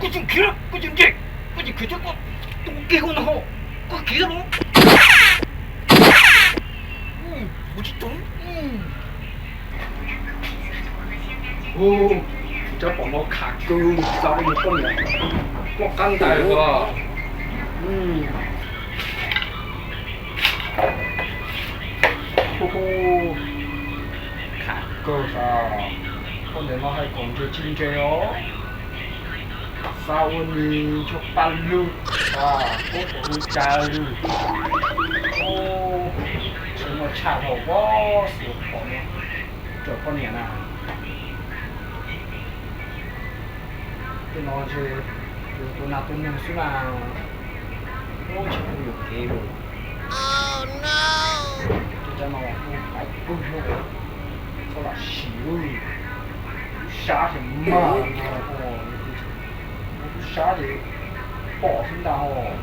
Koj tsis khiav, koj tsis nres, koj tsis khiav thiab koj tus kiag koj no ho, koj khiav los. Kuv tsis tus. Tsob pom no kham kawg, xav ua poj niam muaj qab ntais os. Kham kawg os, poj niam no hais kom nres tsis nres os. Xav ua nis ntsuag paj lug, puab puas hu cas lug. Tsheb no tshaj dhau pob xwm pom no, rawm poj niam na. Tej no ntshe yus tua nas tua noog xwb na. Ub, tsis pub yuam kev lawm. Tej cov no kuj hais pug lawm, txhob lam sim lawm. Tub sab ces mag no, tub sab ces pom xwb ntag os.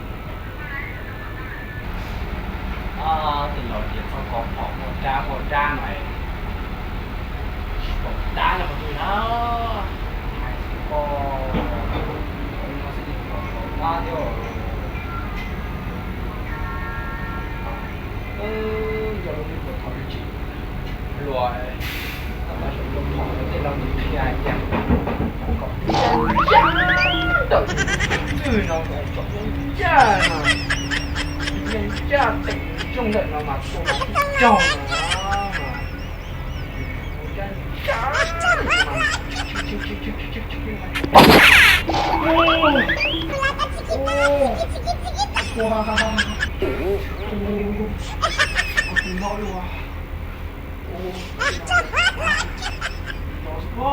Tej laus tias txhob kov phom muaj dab muaj dab no, tsis pom dab no qhov twg na. Hais xwb os, no xwb ces pom dab thiab. Yog lub me puas thov me tsis luag, tej laus nws qhia hais tias kom ncaj ntawm tus twg no, kom tsom ncaj no, ncaj ncaj teem ntsoog ntawm no mas tua tsis raug no. Ncaj ncaj, kuv tus no luaj. Ua,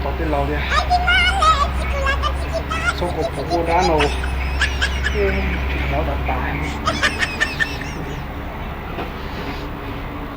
tos tej laus tias, txhob kov phom muaj dab no, tsis hnov tas tas.